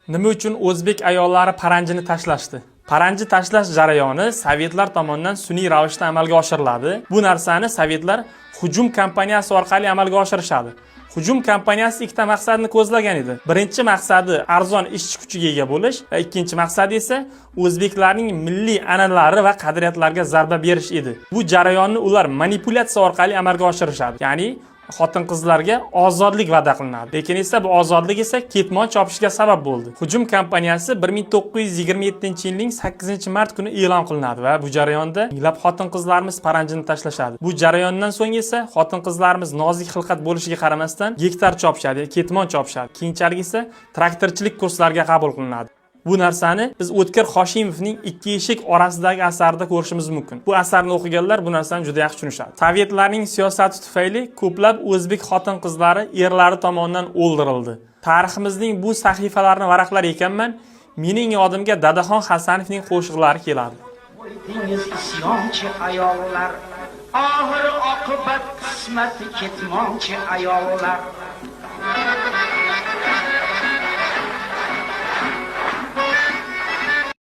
Nima uchun o'zbek ayollari paranjini tashlashdi? Paranji tashlash jarayoni sovetlar tomonidan sun'iy ravishda amalga oshiriladi. Bu narsani sovetlar hujum kampaniyasi orqali amalga oshirishadi. Hujum kampaniyasi ikkita maqsadni ko'zlagan edi. Birinchi maqsadi arzon ishchi kuchiga ega bo'lish va ikkinchi maqsadi esa o'zbeklarning milliy an'analari va qadriyatlariga zarba berish edi. Bu jarayonni ular manipulyatsiya orqali amalga oshirishadi. Ya'ni xotin-qizlarga ozodlik va'da qilinadi. Lekin esa bu ozodlik esa ketmon chopishga sabab bo'ldi. Hujum kampaniyasi 1927-yilning 8-mart kuni e'lon qilinadi va bu jarayonda minglab xotin-qizlarimiz paranjini tashlashadi. Bu jarayondan so'ng esa xotin-qizlarimiz nozik xilqat bo'lishiga qaramasdan gektar chopishadi, ketmon chopishadi. Keyinchalik esa traktorchilik kurslariga qabul qilinadi. Bu narsani biz O'tkir Hoshimovning "Ikki eshik orasidagi" asarida ko'rishimiz mumkin. Bu asarni o'qiganlar bu narsani juda yaxshi tushunishadi. Sovetlarning siyosati tufayli ko'plab o'zbek xotin-qizlari erlari tomonidan o'ldirildi. Tariximizning bu sahifalarini varaqlar ekanman, mening yodimga Dadaxon Hasanovning qo'shiqlari keladi. Dengiz isyonchi ayollar, oxir oqibat qismati ketmonchi ayollar.